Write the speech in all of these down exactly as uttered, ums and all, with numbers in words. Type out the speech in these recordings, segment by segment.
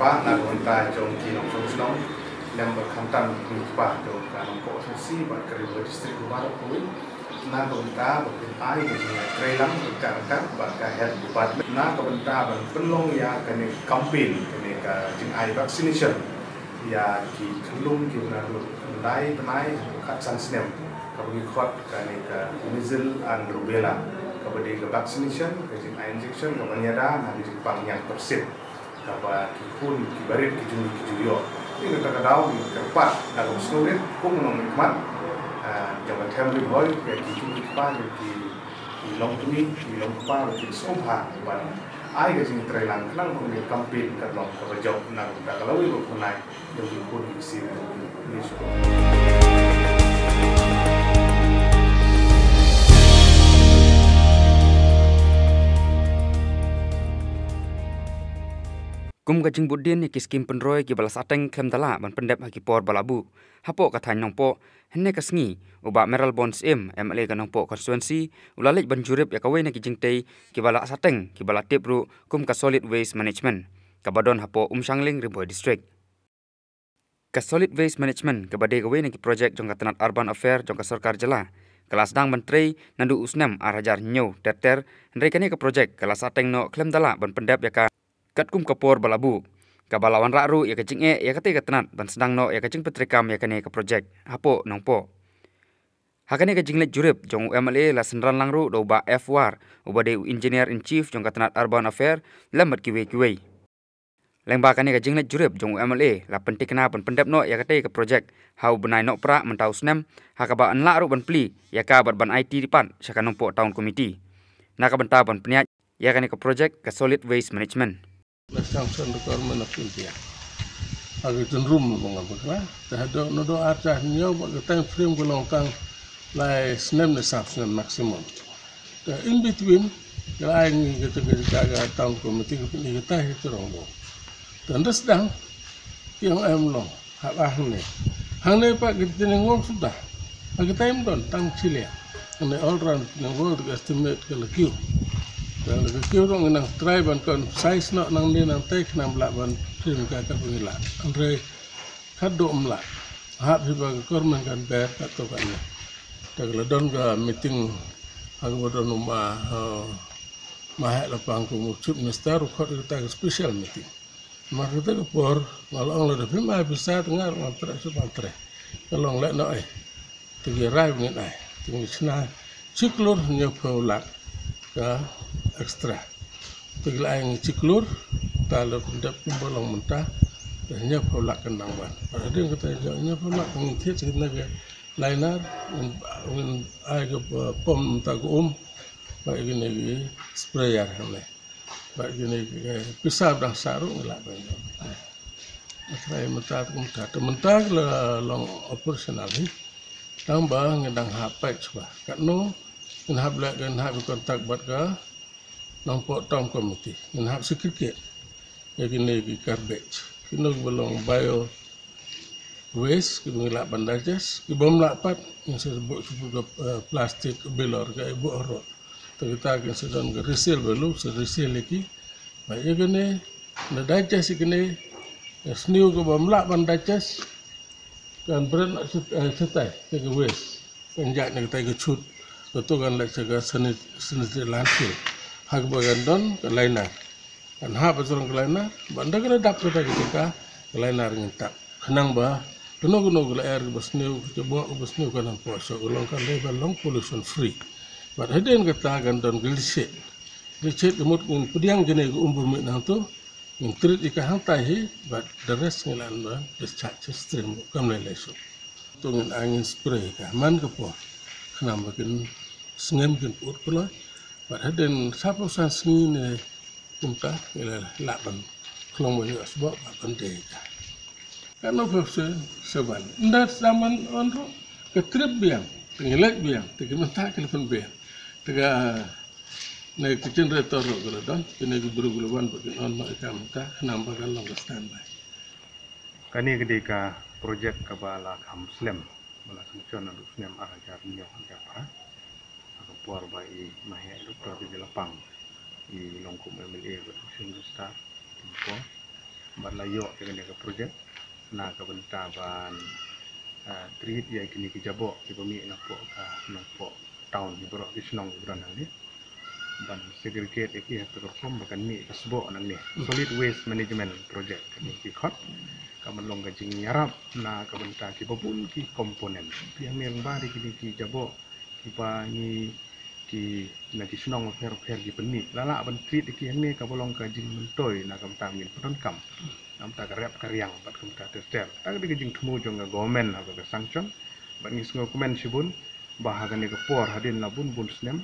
Ba na ka bynta jong ki nongshong shnong, lem bad khamtam ki kpa jong ka Nongpoh Shnong bad ka Ri Bhoi District baroh kawei. Na ka bynta ba kin ai ka jingtreilang ryngkat ryngkat bad ka Health Department. Na ka bynta ban pynlong ïa kane ka campaign, kane ka jingai vaccination ïa ki khyllung kiba naduh khyndai bnai haduh khatsan snem, kaba ngi khot kane ka measles and rubella, kaba dei ka vaccination, ka jingai injection kaba ïada na ka jingpang ñiangpyrshit, kaba ki khun kiba rit ki jong ngi ki ju ïoh. Te kata ka daw ngi kyrpad da ka sngewrit kum u nongmihkhmat, ah, jong ka Them Ri Bhoi, ïa ki kmie ki kpa, ïa ki, ki longkmie ki longkpa, ïa ki sngewbha ban ai ka jingtreilang khnang ba kane ka campaign kan long kaba jop na ka bynta ka lawei ba pynlait jong ki khun ki ksiew jong ngi. Ngi sngewbha. Kum ka jingbud dien ïa ki skim pynroi kiba la sahteng khlem da lah ban pyndep ha ki por ba la buh, hapoh ka thaiñ Nongpoh, hynne ka sngi u Bah Mayral Born Syiem, M L A ka Nongpoh Constituency, u la leit ban jurip ïa kawei na ki jingtei kiba la sahteng, kiba la tip ruh kum ka Solid Waste Management, kaba don hapoh Umshangling, Ri Bhoi District. Ka Solid Waste Management kaba dei kawei na ki projek jong ka tnat Urban Affair jong ka sorkar jylla, ka la sdang ban trei naduh u snem ar hajar hynñiew ter ter, hynrei kane ka projek ka la sahteng noh khlem da lah ban pyndep ïa ka katkum ka por ba la buh, kaba la wanrah ruh ïa ka jingeh ïa katei ka tnat ban sdang noh ïa ka jingpyntreikam ïa kane ka projek hapoh Nongpoh. Ha kane ka jingleit jurip jong u M L A la synran lang ruh da u Bah F War, uba dei u Engineer in Chief jong ka tnat Urban Affair, lem bad kiwei kiwei. Lyngba kane ka jingleit jurip jong u M L A la pyntikna ban pyndep noh ïa katei ka projek ha u bnai Nohprah mynta u snem, ha kaba yn lah ruh ban plie ïa ka bad ban aiti pat sha ka Nongpoh Town Committee na ka bynta ban pynïaid ïa kane ka projek ka Solid Waste Management. Sanction the Government of India. Ha ka jingrum ba nga bakla, te haduh naduh ar hajar hynñiew bad ka time frame ka long tang lai snem ne saw snem maximum. Te in between, ka la ai ngi ka jaka ka town committee ka pyni ka tai ka rong bo. Te nda sdang, ki ong em long, hap ah hangne. Hangne pat ki tine ngong suda. Ha ka time don, tang chilia. Hangne all round tine ngong ka estimate ka la kiew. Ka la kiew rong nang try ban kon size noh nangne nangtai khnang ba lah ban trim ka ka pyngilah. Hynrei Khadduh ym lah. Hap hi ba ka government kan ber katto katne. Te ka la don ka meeting ha kaba don u ma, eh, ma heh la pang kum u chief minister u khot kata ka special meeting. Mar kata ka por nga la ong lada phim ai pisa te nga ruh ngan treh shuh ban treh. Ka long leh noh ei. Te ki rai ba ngin ai, te ngi shna shi klur hynñiewphew lak ka extra. Te ki la ai ngi shi klur, ta la pyndep kumba long mynta, te hynñiewphew lak kan nang wan. Bad hadien kata hynñiewphew lak ngin thied shi kine ki liner, ngin, ngin ai ka pump mynta ka um, bad kine ki sprayer hangne. Bad kine ki pisa ba dang sah ruh ngi lah ban ïoh. Nga tharai mynta te kumta, te mynta ki la long operational hi. Tang ba ngi dang hap peit shuwa. Katno ngin hap leh, ngin hap contact bad ka Nongpoh Town Committee. Ngin hap secret ïa kine ki garbage. Kino kiba long bio waste kiba ngi lah ban digest, kiba ym lah pat ngin sa buh shuh ka, eh, plastik bilor ka buh harud. Te kita kin sa don ka resale value, sa resale ïa ki. Ba ïa kane, na digest ïa kane, ka sniew kaba ym lah ban digest, kan bret noh shat-, eh, shatai, te ka waste. Kan jait na katai ka chute, kato kan leit sha ka sanit-, sanitary landfill. Ha kaba kan don ka liner. Kan hap ha jrong ka liner, bad ynda ka la dap kata ka jaka, ka liner ngin tap. Khnang ba, kano kano ka lyer kaba sniew, ka jaboh kaba sniew kan ym poi shuh, ka long kan dei ban long pollution free. Bad hadien kata kan don ka leachate. Leachate ka mut ngin pdiang kine ka um ba mih nangto, ngin treat ïa ka hangtai hi, bad the rest ngin lah ban discharge sha stream, kam lei lei shuh. To ngin ai ngin spray ïa ka man ka por, khnang ba kin sngem kin put kloi, bad hadien sawphew san sngi ne kumta, ngi la lah ban khlong ban ïoh sboh bad ban dei ka. Katno phew se, se ban. Ynda sdang ban on ruh, ka trip biang, te ngi leit biang, te ki mynta ki la pynbiang. Te ka, ne ka generator ruh ka la don, kine ki briew ki la wan bad kin on noh ïa ka mynta, khnang ba ka long ka standby. Kane ka dei ka projek kaba la kham slem, ba la sanction naduh snem ar hajar hynñiew hajar phra. Ha ka por ba i Maheh Doctor K J Lapang i long kum M L A bad u Chief Minister. Ki por Ban la ïoh ïa kane ka project na ka bynta ban, ah, treat ïa kine ki jaboh kiba mih napoh ka, napoh town, baroh ki shnong kiba don hangne. Ban segregate ïa ki ha ka rukom ba kan mih ka sboh nangne. Solid waste management project kane ki khot. Ka ban long ka jingïarap na ka bynta kiba bun ki component. Phi hangne lyngba de kine ki jaboh kiba ngi, ki, na ki shnong bapher bapher ki pynmih. La lah ban treat ïa ki hangne, kaba long ka jingmyntoi na ka bynta ngin pyndonkam na ka bynta ka rep ka riang bad ka bynta ter ter. Kata ka dei ka jingthmu jong ka government ha kaba ka sanction. Bad ngi sngewkmen shibun ba ha kane ka por, hadien la bun bun snem,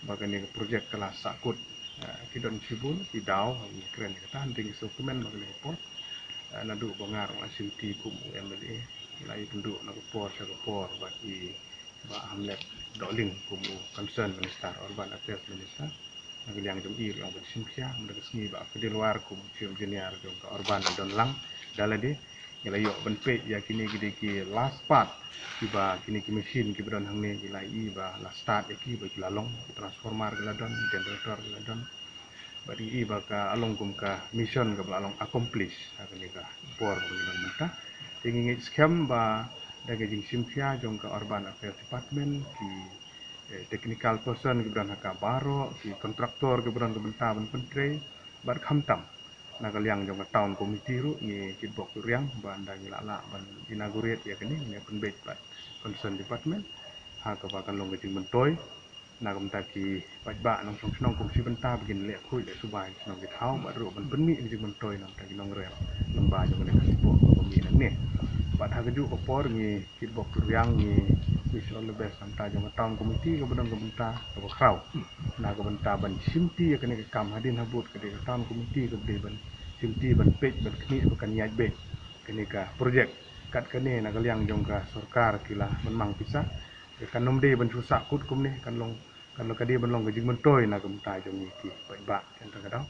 ba kane ka project ka la sahkut. Ah, ki don shibun ki daw ha kane ka kren, kata hynrei ngi sngewkmen ba kane ka por, ah, naduh ba nga ruh nga shim kti kum u M L A, la ïa pynduh na ka por sha ka por bad i Bah Hamlet Dohling kum u Concerned Minister, Urban Affairs Minister. Na ka liang jong i ruh ban shim khia, mynta ka sngi Bah Fidel War kum u Chief Engineer jong ka Urban, i don lang da lade. Ngi la ïoh ban peit ïa kine ki dei ki last part, kiba kine ki machine kiba don hangne, ngi la ïohi ba la start ïa ki, ba ki la long, ki transformer ki la don, generator ki la don. Bad ngi ïohi ba ka long kum ka mission kaba la long accomplish ha kane ka por kaba ngi don mynta. Te ngi ngeit skhem ba da ka jingshim khia jong ka Urban Affairs Department, ki, eh, technical person kiba don ha ka baroh, ki contractor kiba don ka bynta ban pyntrei, bad khamtam na ka liang jong ka town committee ruh ngi kitbok riang ba ynda ngi la lah ban inaugurate ïa kane, ngi pynbeit bad concerned department ha kaba kan long ka jingmyntoi. Na ka bynta ki paidbah nongshong shnong kum shi bynta ba kin leh khuid leh suba shnong ki thaw, bad ruh ban pynmih ka jingmyntoi na ka bynta ki nongrep lyngba jong kane ka sboh kaba mih nangne. Bad ha kajuh ka por ngi kitbok riang, ngi wish all the best na ka bynta jong ka town committee kaba don ka bynta kaba khraw na ka bynta ban shimti ïa kane ka kam. Hadien habud ka dei ka town committee kaba dei ban shimti, ban peit, ban khmih ba kan ïaid beit kane ka project. Kat kane na ka liang jong ka sorkar ki la ban mang pisa, kan ym dei ban shu sahkut kumne, kan long, kan long, ka dei ban long ka jingmyntoi na ka bynta jong ngi ki paidbah. Te hynrei ka daw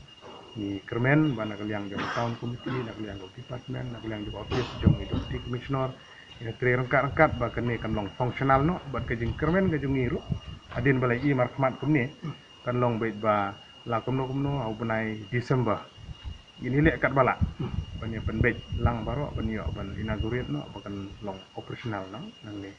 ngi kyrmen ba na ka liang jong ka town committee, na ka liang jong ka department, na ka liang jong ka office jong i Deputy Commissioner, ngi trei ryngkat ryngkat ba kane kan long functional noh. Bad ka jingkyrmen ka jong ngi ruh, hadien ba la ïohi markhmat kumne, kan long beit ba la kumno kumno ha u bnai December ngin ïaleh katba lah ban ïa pynbeit lang baroh, ban ïoh ban inaugurate noh, ba kan long operational noh nangne.